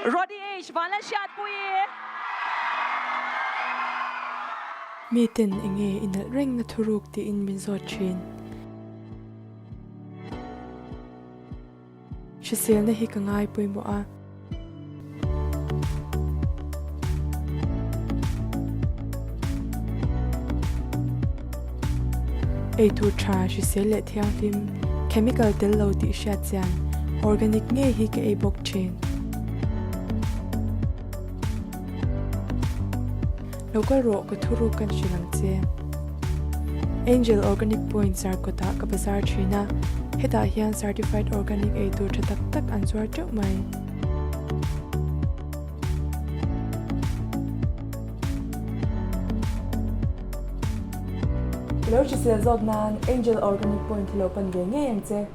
Roddy H Vanlalhriatpuii. Miten enge i nalh reng na thuruk tiin min zawt thin. Hriselna hi ka ngai pawimawh a. Eitur tha hrisel leh thianghlim, chemical tel lo tih hriat chian, organic ngei hi ka ei bawk thin. Lo kal rawh ka thuruk kan hrilh ang che. Angel Organic Point Zarkawtah ka bazar thin a, hetah hian certified organic ei tur tha tak tak an zuar teuh mai. I lo hrisel zawk nan Angel Organic Point hi lo pan ve ngei ang che.